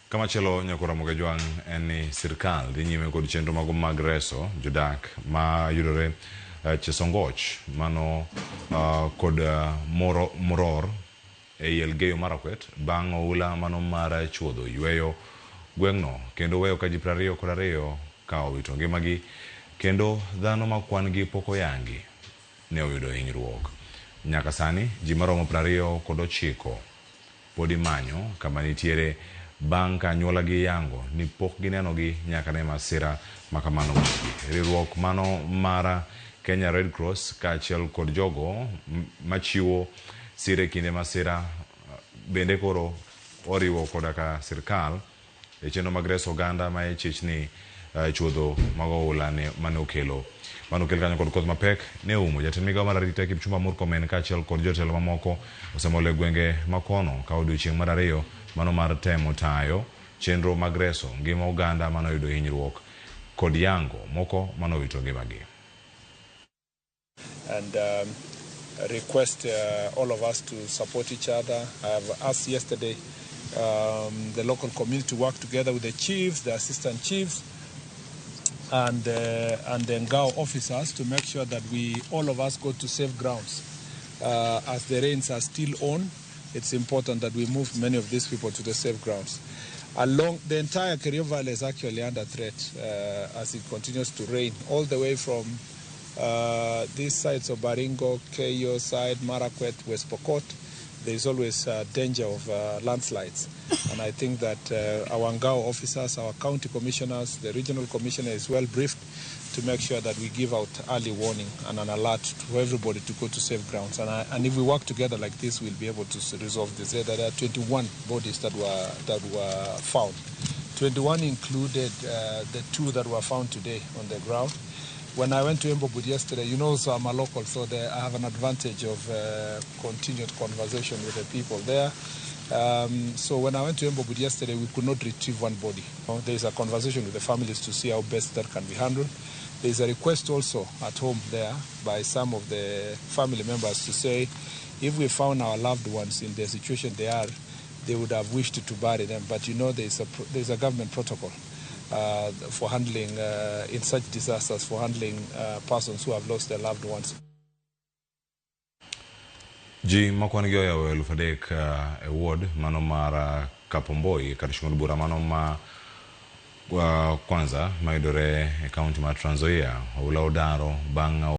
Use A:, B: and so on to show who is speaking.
A: Kamachielo nyako Ramogi Ajwang' en ni sirkal dhi nyime kod chenro mago mag reso jodak ma yudore Chesongoch mano kod Moror ei Elgeyo Marakwet bang' oula mano mar chuodho yweyo gweng'no kendo weyo ka ji 22 ka owito ngimagi kendo dhano ma kwan gi pok oyangi ne oyudo hinyruok. Nyaka sani ji maromo 29 pod imanyo kama nitiere bang' ka anyuolagi yango ni pok ginenogi nyaka ne masira makamano monjgi. Riwruok mano mar Kenya Red Cross kaachiel kod jogo machiwo sir e kinde masira bende koro oriwo koda ka sirkal e chenro mag reso oganda ma ichich ni chuodho mag oula ne mane okelo mane okel kanyo kod koth mapek ne oumo. Jatend migao mar arita Kipchumba Murkomen kaachiel kod jotelo mamoko osemolo e gwenge makono ka odiochieng' mar ariyo mano mar temo tayo chenro mag reso ngima oganda mane oyudo hinyruok kod yango moko mane owito ngimagi.
B: And request all of us to support each other. I have asked yesterday the local community to work together with the chiefs, the assistant chiefs, and the Ngao officers to make sure that we all of us go to safe grounds. As the rains are still on, it's important that we move many of these people to the safe grounds. Along the entire Kerio Valley is actually under threat as it continues to rain, all the way from these sides of Baringo, Keyo side, Marakwet, West Pokot. There is always danger of landslides. And I think that our Ngao officers, our county commissioners, the regional commissioner is well briefed to make sure that we give out early warning and an alert to everybody to go to safe grounds. And if we work together like this, we'll be able to resolve this. There are 21 bodies that were found. 21 included the two that were found today on the ground. When I went to Embobut yesterday, so I'm a local, so there I have an advantage of continued conversation with the people there. So when I went to Embobut yesterday, we could not retrieve one body. There is a conversation with the families to see how best that can be handled. There is a request also at home there by some of the family members to say, if we found our loved ones in the situation they are, they would have wished to bury them. But there is a government protocol for handling, in such disasters, for handling persons who have lost their loved ones.
A: Ji makwan gi oyawo 3000 e ward mano mar Kapomboi kar chung' od bura mano ma kwanza mayudore e kaunti mar Trans Nzoia oula odaro bang'